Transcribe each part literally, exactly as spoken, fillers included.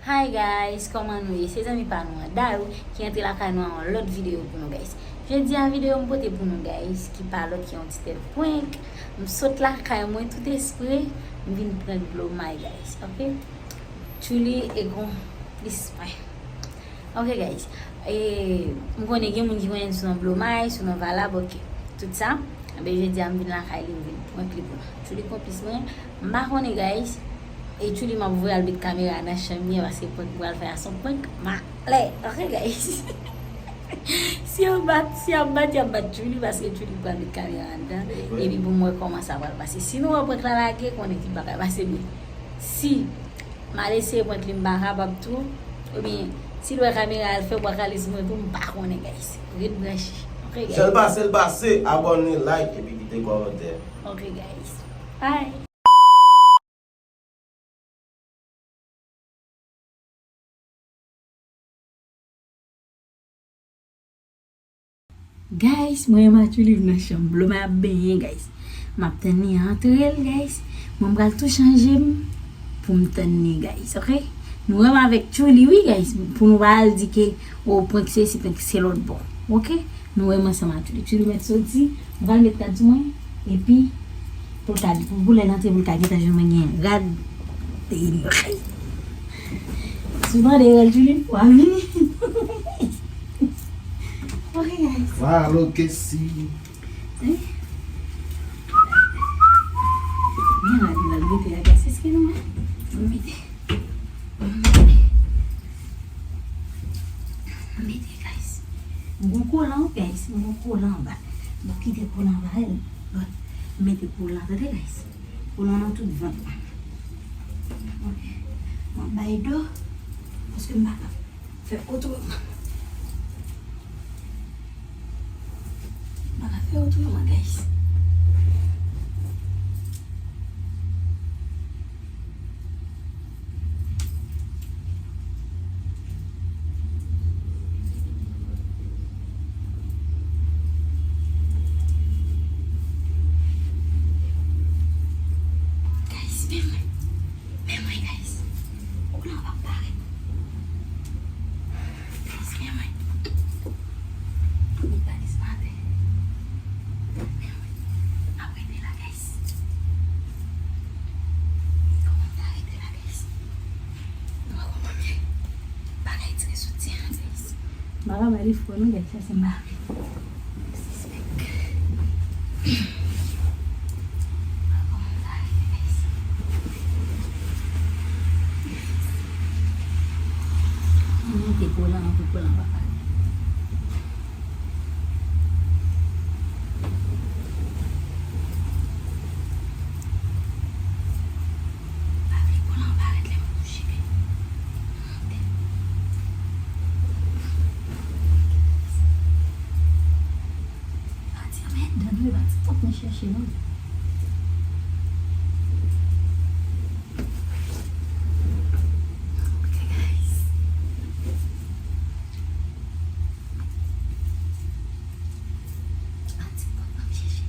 Hi guys, kòman nou ye? Se zanmi pa nou an Darou ki antre lakay nou a yon lòt videyo pou nou guys. Jodi a videyo m pote pou nou guys ki pa lòt ki yon ti tèt prank. M sot lakay mwen tout espre, m vin prank Blomay guys, ok? Tchouli e gon plis mwen. Ok guys, e, m konnen gen moun ki konnen sou non Blomay, sou non Valab, ok. Tout sa, enben jodi a m vin lakay li, m vin prank li pou nou. Tchouli konplis mwen, m pa konnen guys. E Tchouli m ap voye al met kamera nan chanm li an paske prank m pral fè a se yon prank malè. Ok guys. Si yo bat, si y ap bat, y ap bat Tchouli paske Tchouli pral met kamera anndan. Epi pou m wè kòman sa pral pase. Si nou wè prank la lage, konnen ki bagay pase men. Si m al eseye prank li m pa kapab tou, oubyen si l wè kamera al fè bwa kale sou mwen tou, m pa konnen guys. Ret branche. Ok guys. Sèl pase l pase, abòne, like epi kite kòmantè. Ok guys. Bye. Guys, mwen e Matchouli vin nan chanm. Blomay ap benyen, guys. M ap tann li antre l, guys. Mwen m pral tou chanje m pou m tann li, guys, ok? Nou wè m avèk Tchouli, wi, guys. Pou nou pa al di ke, o, prank se si, prank se lòt bò. Ok? Nou wè m ansanm ak Tchouli. Tchouli mèt soti. M pral met rad sou mwen. Epi, pou l ka, pou, pou lè l antre, pou l ka gentan jwenn mwen gen rad. Si w tande rèl Tchouli, w a vini. Ok, guys. Wa, alo, Kesi. Eh? Men rad m pral mete a, guys. Èske nou wè? Mwen mete. Mete, guys. M gon kolan, guys. M gon kolan anba. Bon, kite kolan anba, el. Bon, mete kolan, tande, guys. Kolan nan tout vant mwen. Ok. Mwen bay do. Paske m pa ka fè otreman. M pa ka fè otreman, guys. Guys, men mwen. Men mwen, guys. Koulè an pa parèt. Guys, men mwen. Li pa disparèt. Men mwen. M ap rete la, guys. Kòman m ta rete la, guys? Nou wè kòman m ye. Bagay ti soutyen an, guys. M pa ka ba li fò non, guys. Sa se m pa. Sispèk. Mwen te kolan, mwen te kolan, papa. Pa vle kolan parèt lè m kouche. Pati anmèdan nou, e pati kot mwen chèche nou. Ok, guys. Pati kot mwen chèche.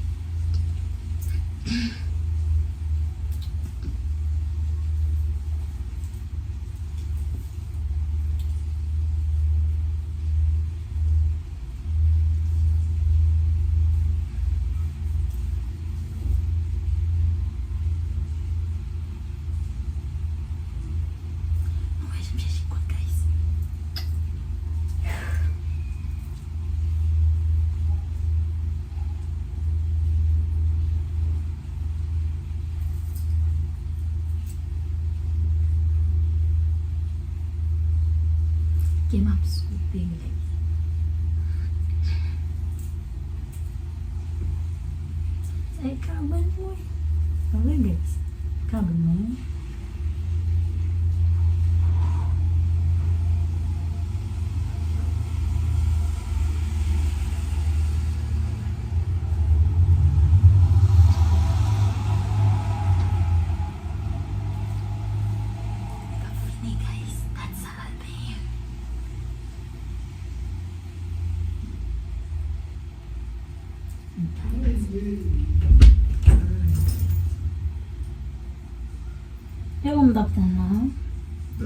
Anmwey, jan m chèche kòd, guys. Ke m ap swete, guys. Sa e kabann mwen. Pa vre, guys? Kabann mwen. Li ka fini, guys. Gad sa l al benyen. E ou m t ap tann la, hein?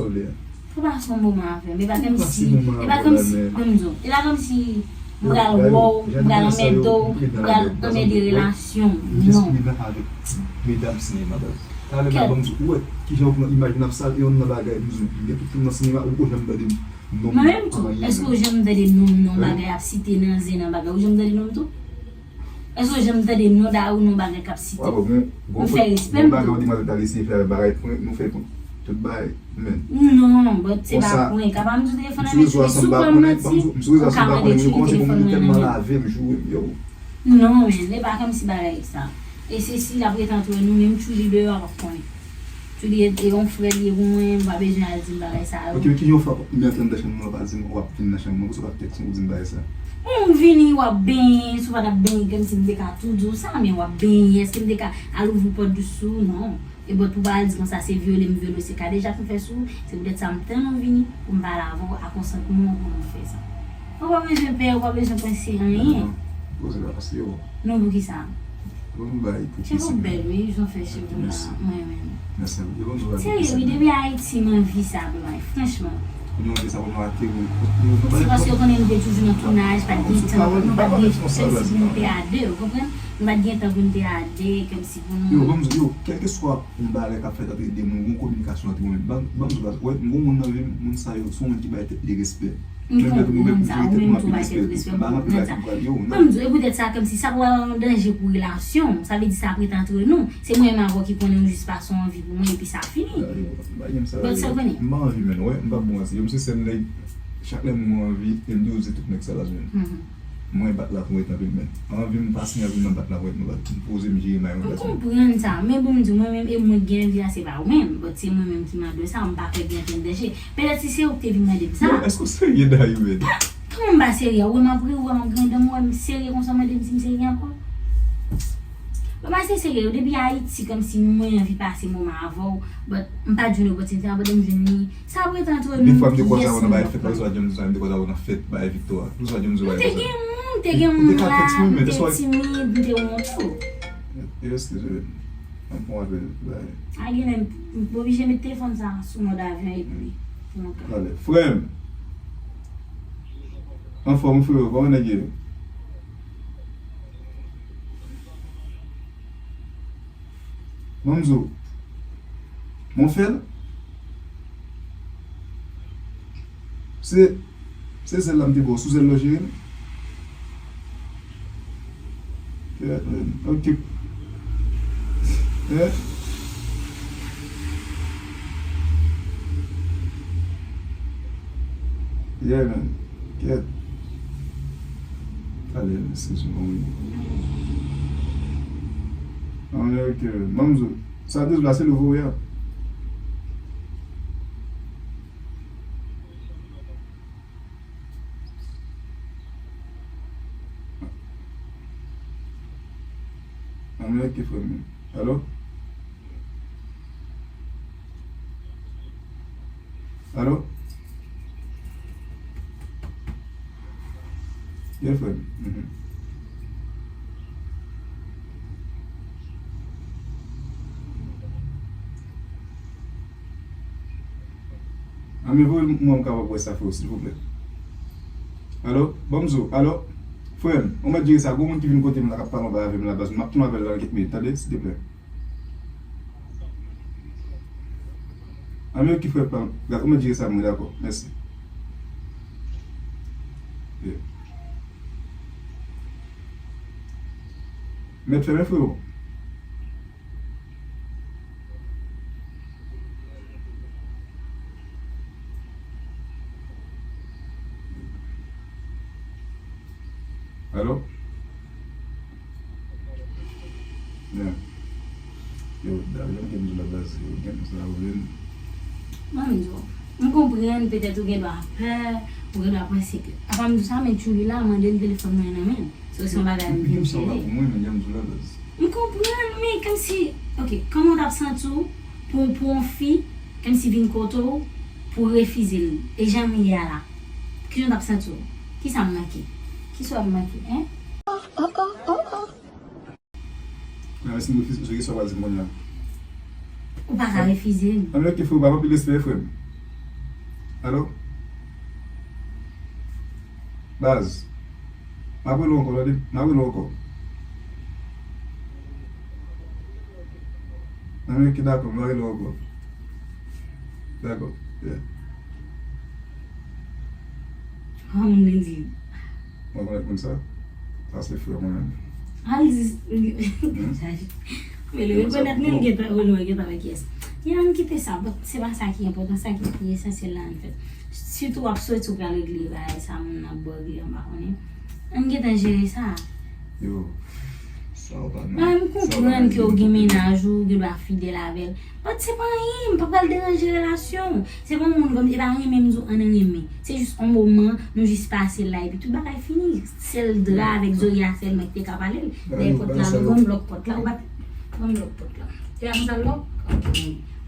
sa w vle a. Fò pase yon moman avè m. E pa kòmsi, e pa kòmsi, ban m di w, e pa kòmsi m pral wè w, m pral anmède w, m pral anmède relasyon w. Non. Medam sinema, baz. Talè m ap ban m di w, ou wè kijan w pran imaj nan sal e yon nan bagay m di w, gen tout moun nan sinema, ou poko janm tande non m. Mwen menm tou, èske w janm tande non m nan bagay ap site nan zen nan bagay? Ou janm tande non m tou? Èske w janm tande non Dayou, non bagay k ap site? M fè respè m tou. Bagay ou demwazèl t al eseye fè avè bagay prank, nou fè prank. Tout bagay, men. Non, but se pa prank. Apa m di w telefòn nan men Tchouly, si w pa m manti, ou ka mande Tchouly telefòn mwen nan men. Non, men, e pa kòmsi bagay sa. E se si l ap ret antre nou, menm Tchouly deyò a p ap konnen. Tchouly e, e yon frè li ye pou mwen, m pa bezwen al di m bagay sa yo. Ok, men kijan w fè w ap, m antre anndan chanm nan, w pa di m, w ap vin nan chanm mwen, konsa w pa tèks mwen pou di m bagay sa? Bon, m vini, w ap benyen, si w pa t ap benyen, kòmsi m te ka tou di w sa, men w ap benyen, èske m te ka al ouvri pòt dous sou ou? Non. E but pou w pa al di konsa se vyole m vyole w, se kadejak m fè sou ou, se poutèt sa m tann ou vini pou m pale avè w a konsantman w pou nou fè sa. Ou pa bezwen pè, ou pa bezwen panse anyen. Non, non. Poze la pase yo. Non, poukisa? Bon, bay, cheve w bèl, wi, jan w fè cheve w la, mwen renmen. Mèsi anpil. Serye, wi, depi Ayiti, m anvi sa pou mwen, franchman. Se paske yo konnen m te toujou nan tounaj, pa t gen tan, nou pa t gen, kòmsi pou nou te a de, ou konprann? Nou pa t gen tan pou nou te a de, kòmsi pou nou. Yo, ban m di w, yo, kèlkeswa yon bagay k ap fèt ant de moun, gon kominikasyon ant moun, ban, ban m di w, wè, m gon moun nan vi m, moun sa yo, se yon moun ki bay tèt li respè. M konprann sa, ou menm tou bay tèt respè, m konprann sa. Ban m di w, e poutèt sa, kòmsi sa pral yon danje pou relasyon w, sa vle di sa ap ret antre nou. Se mwen menm avè w ki konnen w jis pase yon anvi pou mwen epi sa fini. But sa w konnen. M pa anvi, menn, wè, m p ap bon manti. Yo, m se sèl nèg, chak lè m gon anvi, e m toujou di tout nèg sa la jwenn. Mwen bat la pou ret anpil, menn. Anvi m pa siyen anvi m nan bat la pou ret, mwen bat, m poze m jere may mwen. M konprann sa, men pou m di w, mwen menm, e mwen k gen anvi a, se pa ou menm. But se mwen menm ki mande w sa, m pa kwè gen okenn danje. Petèt si se ou ki te vin mande m sa. Yo, èske w serye, Dayou, menn? Kòman m pa serye? Ou wè m ap ri, ou wè m ap griyen dan m, ou wè m serye konsa, w mande m si m serye ankò? Bon, m ase serye, depi Ayiti, kòmsi mwen anvi pase moman avè w, but m pa t jwenn opòtinite a, pandan m jwenn li, sa ap ret antre nou. Defwa m te kwaze avè w nan bagay fèt la, ou swa janm di sa, m te kwaze avè w nan fèt, bagay Viktwa. Ou swa janm di w bagay konsa. M te gen moun, m te gen moun la, m te timid, m te wonte. Yo, eskize m. Ann pran apèl, bay. A, gen lè m oblije met telefòn sa sou mòd avyon epi pou mwen pran. Talè. Frè m. Anfòm, wi, frero, kòman nèg ye? Ban m di w. Mwen fè l. Se, se zèl la m te ba w, sou zèl la w jere m. Yeah, man. Ok. Yeah. Yeah, man. Kèt. Talè, mesye, sou mwen. Anmwey, ok, ban m di w. Sa douz la, se l ou voye a. Anmwey, ok, frè m. Alo? Alo? Yeah, frè m. Mhm. Anmwey, voye m mwen m kapab wè sa, frè, silvouplè. Alo? Ban m di w, alo? Frè m, ou mèt jere sa, gon moun ki vin kote m la, k ap pale anba avè m la, baz, m ap tounen avè l la nan kèk minit, tande, silvouplè. Anmwey, ok, frè pa m. Ou mèt jere sa pou mwen, dakò. Mèsi. Yeah. Mèt fèmen, frero. Alo? Yeah. Yo, David, m gen m di w la baz, yo, gen m sa ou menm. Ban m di w, m konprann, petèt ou gen dwa pè, ou gen dwa panse ke, apa m di w sa, men Tchouli la mande m telefòn mwen nan men l. So, se yon bagay m vin jere. Mwen, men gen m di w la baz. M konprann, men kòmsi, ok, kòman w t ap santi w pou, pou yon fi, kòmsi vin kote w, pou w refize l, e jan m ye a la? Kijan w t ap santi w? Kisa m manke? Kisa w ap manke, en? Mwen, si m refize, se kisa w pral di m kounye a? Ou pa ka refize m. Anmwey, ok, frè, ou pa anpil respè, frè m. Alo? Baz. M ap rele w ankò, tande? M ap rele w ankò. Anmwey, ok, dakò, m ap rele w ankò. Dakò, yeah. An moun li di. Mwen konèt moun sa. Sa se frè mwen menm. Al di. Hmm? Men li rekonèt li, li gentan, li gentan wè kiyès. Ya, ann kite sa, but se pa sa ki enpòtan, sa ki pi esansyèl la, anfèt. Sitou w ap soti, w pral regle bagay sa, moun nan ap ba w, m pa konnen. Ann gentan jere sa. Yo, sa w pa nan. Mwen, m konprann ke w gen mennaj ou, ou gen dwa fidèl avè l. But se pa anyen, m pa pral deranje relasyon w. Se pa yon moun kòm, e pa renmen m di w ann renmen. Se jis yon moman, nou jis pase la, epi tout bagay fini. Sèl dra avèk zorye a sèlman ki te ka pale l. Dèyè pòt la, m ban m lòk pòt la, ou pa t, ban m lòk pòt la. Se pa konsa l lòk? Ok.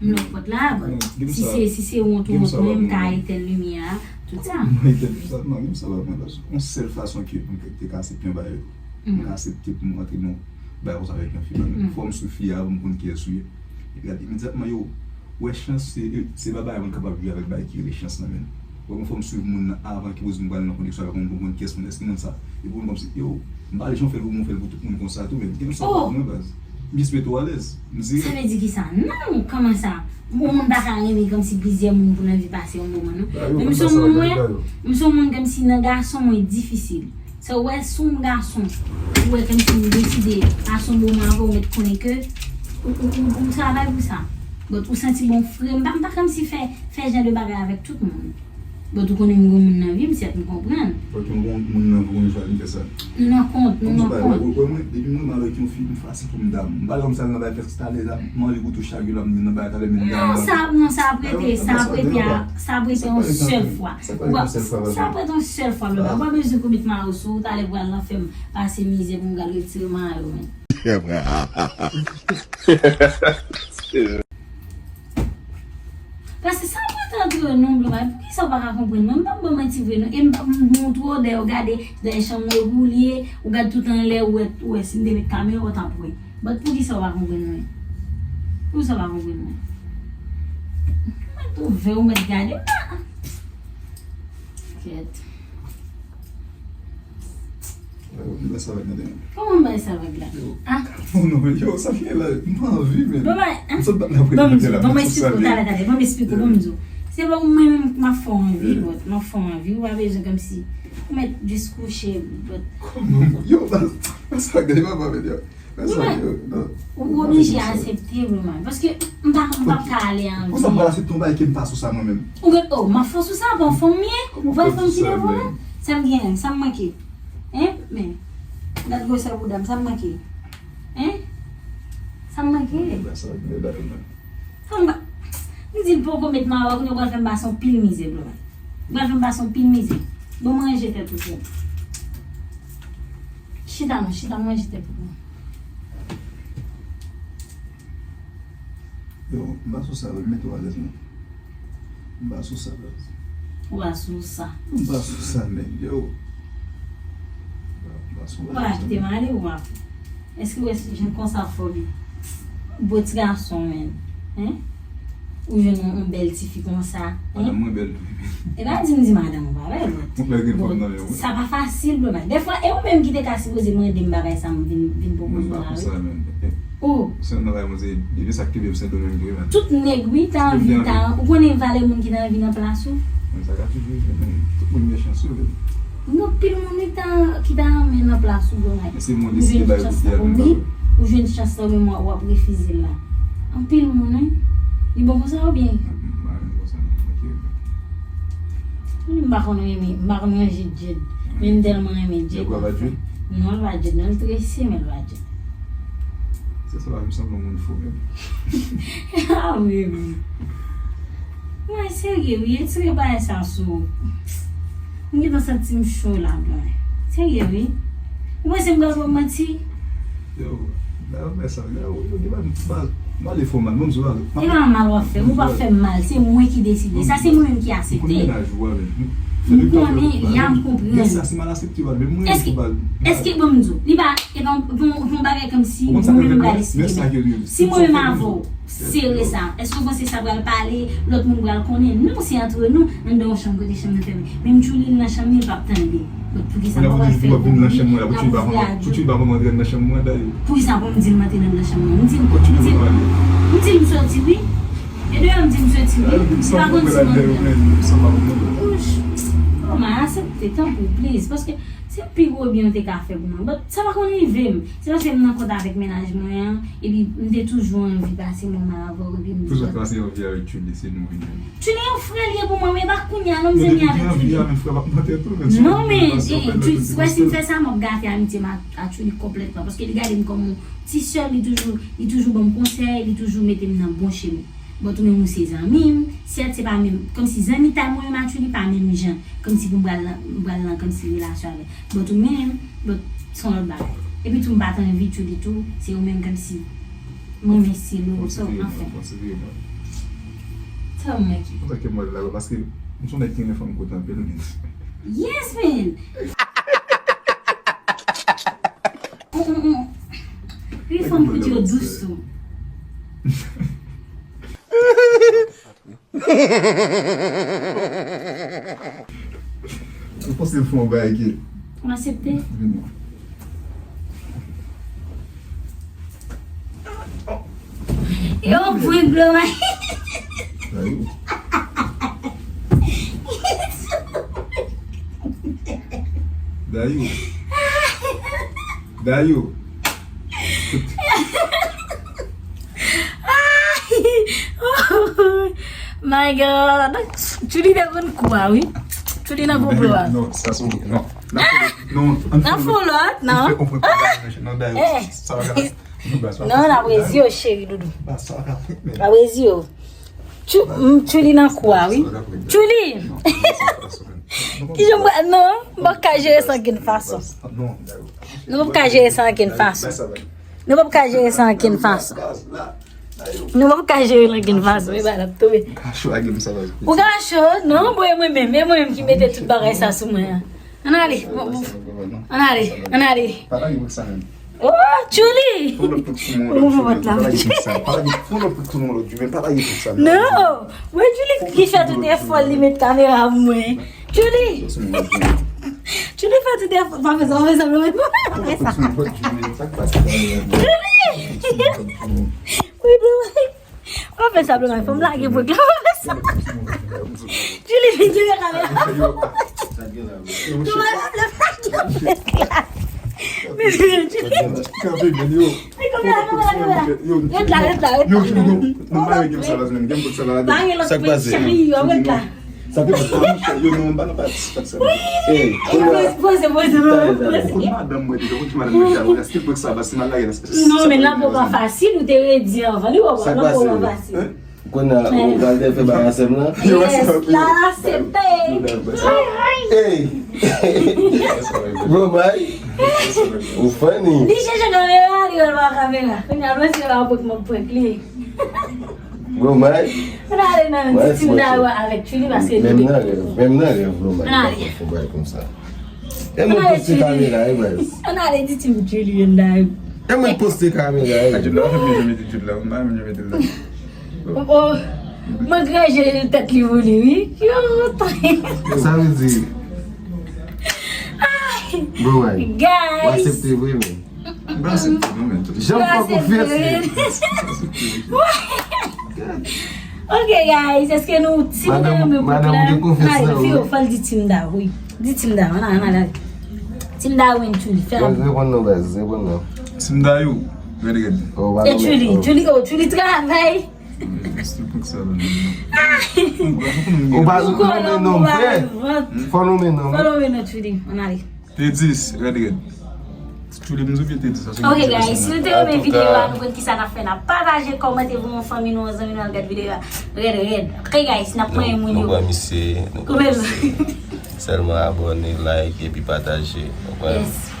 M lòk pòt la, but si se, si se wont ou wont mwen, m ka etèn limyè a, tout sa. Mwen etèn tout sa, non, gen m sa pa mwen, paske yon sèl fason ke mwen te ka aksepte yon bagay, mwen ka aksepte pou mwen rantre nan yon bagay konsa avèk yon fi, fò m sou fi a, pou m konn kiyès ou ye. Epi gade, imedyatman, yo, wè chans, se, se pa bagay moun kapab jwe avèk bagay ki rele chans nan men l. Wè, mwen fò m swiv moun nan avan ki poze m pral nan koneksyon avèk moun pou m konn kiyès moun, èske moun sa. Epi moun kòmsi, yo, m pa wè jan w fè l pou mwen, w fè l pou tout moun konsa tou, men gen sa pou mwen, baz. M jis mete w alèz. M dirèk. Sa vle di kisa? Non, kòman sa? Yon moun pa ka renmen kòmsi plizyè moun pou l anvi pase yon moman, non. Men m se yon moun, mwen, m se yon moun kòmsi nan gason, mwen difisil. Sa w wè, si yon gason, ou wè kòmsi m deside pase yon moman avè w, mèt konnen ke ou, ou, ou, ou travay pou sa. But ou santi bon frè, m pa, m pa kòmsi fè, fè jan de bagay avèk tout moun. But ou konnen m gen moun nan vi m, sèt m konprann. Fòk yon bon moun nan vi w, yon chwa vin fè sa. Nou nan kont, nou nan kont. Ou wè mwen, depi mwen avèk yon fi, m fasil pou m dam. M pa janm sal nan bagay fès talè la, m anvi goute chak jou la, m nan bagay talè, men m dam. Non, sa, non, sa ap rete, sa ap rete a, sa ap rete yon sèl fwa. Sa ap rete yon sèl fwa, baz. Sa ap rete yon sèl fwa, baz. Ou pa bezwen pou met mayo sou ou, talè pou al nan fè m pase mizè pou m al retire mayo, men. Paske sa mwen te antre non, bro, poukisa w pa ka konprann mwen? M p ap ban manti vre non. E m p ap montre w dèyè w gade dèyè chanm mwen pou l ye, ou gad tout anlè, ou wè, ou wè si m te met kamera, w t ap wè. But poukisa w pa konprann mwen? Poukisa w pa konprann mwen? Mwen twouve w mèt gade. Ah! Kèt. Yo, m bay sa vag nan tenten. Kòman m bay sa vag la? Yo. Ah. Oh non, yo, sa fè la, m pa anvi, men. Bon, bay, hein? M sot bat nan premye kote la, ban m esplike w, talè, talè, ban m esplike w, ban m di w. Se pa mwen menm m ap fè w anvi, but m ap fè w anvi, ou pa bezwen kòmsi ou mèt jis kouche, but. Kòman? Yo, bay, bay sa vag la, yo, pa pa, men, yo. Bay sa vag, yo, non. Ou oblije aksepte, Roman. Paske m pa, m p ap ka ale anvi. Konsa m pral aksepte yon bagay ke m pa sou sa mwen menm. Ou gen, oh, m ap fè w sou sa, bon, fanm m ye. Ou pa fanm ki devou, non? Sa m gen, sa m manke. Hein? Men, gad gwosè bouda m, sa m manke? Hein? Sa m manke? Sa m ba-, m di l poko met mawa, kounye a w pral fè m pase anpil mizè, Glory. W pral fè m pase anpil mizè. Bon, manje tèt ou pou. Chita non, chita, manje tèt ou pou. Yo, m pa sou sa, wi, mete w alèz, non. M pa sou sa, baz. Ou pa sou sa. M pa sou sa, men, yo. M pa sou sa. Ou pa kite m ale, ou pa. Èske w wè si jan konsa fò li? Bo ti gason, men. Hein? Ou jwenn yon, yon bèl tifi konsa, hein? Madanm mwen bèl tou, men. E pa di m di madanm ou pa bèl, but. Mwen bèl gen fanm nan men mwen. Sa pa fasil, bro, man. Dèfwa, e ou menm ki te ka sipoze mande m bagay sa, m vin, vin pwopoze w la, wi. Mwen pa konsa, men. Oh. Se nan bagay mwen se, depi sa k kenbe m Sendomeng tou, wi, men. Tout nèg, wi, ta anvi, ta, ou konnen valè moun ki ta anvi nan plas ou? Men sa ka toujou rive, men. Tout moun gen chans yo, men. Gen anpil moun, wi, ta, ki ta renmen nan plas ou, bro, man. Men se moun ki bay kout pye a, men. Ou jwenn chans la, ou menm w ap refize l la. Anpil moun, wi. Li bon konsa oubyen? M pa renmen konsa, non. Ok, ok. Li m pa konn renmen, m pa konn ranje Djed. Men m tèlman renmen Djed. Djed pa Djed? Non, l pa Djed, non, l trese, men l pa Djed. Se sa la, m sanble yon moun fou menm. Ah, wi, wi. Mwen serye, wi, retire bagay sa sou ou. M gentan santi m cho la, bro. Serye, wi. Ou panse m pral ba w manti? Yo, la yo fè sa, la yo, yo, yo, yo, mal, mal, mal e fò mal, mwen m sou mal. E pa mal w ap fè m, ou p ap fè m mal, se mwen ki deside. Sa se mwen menm ki aksepte. Ou konnen mennaj ou a, men. Ou konnen, ya m konprann. Yes, sa se mal aksepte, men mwen ki mal. Èske, èske, bon, m di w, li pa, e pa yon, yon, yon bagay kòmsi mwen menm m pral esplike. Si mwen menm avè w, sere sa. Èske w panse sa pral pale, lòt moun pral konnen? Non, se antre nou, anndan yon chanm kote chanm nan fèmen. Menm Tchouli nan chanm li, li p ap tande. Donk, poukisa m pa pral fè konnen? Kounye a w ap vin nan chanm mwen la, pou Tchouli pa konn, pou Tchouli pa konn antre nan chanm mwen, dayè. Poukisa pou m di l m antre nan chanm mwen? M di l, m di l, m di l m soti, wi. E deyò m di l m soti, wi. Li pa konn si m antre. Wouch. Oh, m a aksepte, tanpri, please. Paske se pi gwo byen w te ka fè pou mwen. But sa pa konn rive m. Se paske m nan kont avèk mennaj mwen an, epi m te toujou anvi pase moman avè w, epi m di. Poukisa w pase anvi avèk Tchouli, se nou vin. Tchouli yon frè li ye pou mwen, men e pa kounye a non, m zanmi avèk Tchouli. Non, men, e, e, Tchouli, wè si m fè sa, m ap gate amitye m ak, ak Tchouli konplètman, paske li gade m kòm yon ti sè, li toujou, li toujou ban m konsèy, li toujou mete m nan bon chemen. But ou menm ou se zanmi m, sèt se pa menm, kòmsi zanmitay mwen menm ak Tchouli pa menm jan, kòmsi pou m pral nan, m pral nan kòmsi relasyon avè l. But ou menm, but se yon lòt bagay. Epi tou m pa t anvi Tchouli tou, se ou menm kòmsi mwen men silo, so, anfen. Tèlman ki. Konsa ke mwen la, paske m se yon nèg ki renmen fanm kout anpil, men. Yes, man! Mm, mm, mm. Wi, fanm kout yo dous tou. Ou panse l fè yon bagay ki. M aksepte. Vini. Yo, pran glo, man. Dayou. Dayou. Dayou. My God. Tchouli nan konn kou a, wi. Tchouli nan konplo a. Non, sa se non. N ap fè, non, n ap fè yon lòt, non. Non, Dayou. Sa va. Non, n ap rezi yo, cheri doudou. N ap rezi yo. Tchou-, m, Tchouli nan kou a, wi. Tchouli! Kijan m pral, non, m p ap ka jere sa okenn fason. Nou p ap ka jere sa okenn fason. Nou p ap ka jere sa okenn fason. Nou p ap ka jere l okenn fason. E ba l ap tonbe. Ou ka cho, non, bon, e mwen menm. E mwen menm ki mete tout bagay sa sou mwen an. Ann ale. Ann ale. Ann ale. Oh, Tchouli! Ou pran pòt la. Non! Wè Tchouli ki fè tout efò li met kamera pou mwen. Tchouli! Julie fè tout efò, pa fè sa, pa fè sa, pa fè sa. Julie! Wi, Blue Mike. Pa fè sa, Blue Mike, fò m lage prank la, pa fè sa. Julie vin jere kamera. Kòman sa fè fè? Men Julie. Kanpe, men yo. Ret la, ret la, ret la, ret la. Yo, yo, nou mare gen sa la, men gen sa la. Pa gen lòt pwen, cheri, yo, ret la. Sa fè pati, monchè, yo, non, ba nan pati, pati sa. Ey, poze, poze, poze. Kot madanm mwen deja, kot madanm mwen deja, èske l pran sa, paske m al lage nan. Non, men lanmò pa fasil, ou te redi anvan, li wè, lanmò pa fasil. Kounye a, ou pral te fè bagay a sèm nan? Yes, la, l aksepte. Ey! Bro, bay. Ou funny. Li chèche kamera, li wè l pa kamera. Kounye a, mwen se la pou mwen prank li. Bro, bay. Ann ale nan ti tim da yo avèk Chuli, paske menm nan rèv, menm nan rèv, bro, bay. Ann ale. Fè bagay konsa. E mwen poste kamera, e baz. Ann ale ti tim Chuli, ann ale. E mwen poste kamera, e. Jude la, pa janm mete Jude la, mwen pa janm mete l la. Oh, oh. Mwen granje tèt li pou li, wi. Yo, sa vle di. Bro, w aksepte vre, men. M pa aksepte, non, men. Jan m fè konfyans li. Ok, guys, èske nou, si nou te renmen prank la, ann ale, Fiyo, fò l di tim da, wi. Di tim da, ann ale, ann ale. Tim da win Chuli, fè la. Reponn non, baz, reponn non. Tim da yo, red, red. E Chuli, Chuli, oh, Chuli travay. Ou pa nonmen non, frè. Fò nonmen non. Fò nonmen non, Chuli. Ann ale. T dis, red, red. Chuli m di w byen T dis. Ok, guys, si nou te renmen videyo a, nou konn kisa n ap fè, n ap pataje, kòmante pou yon fanmi nou, yon zanmi nou al gad videyo a. Red, red. Ok, guys, n ap manyen moun yo. Nou pran misye, nou pran misye. Sèlman abòne, like, epi pataje. Nou pran. Yes.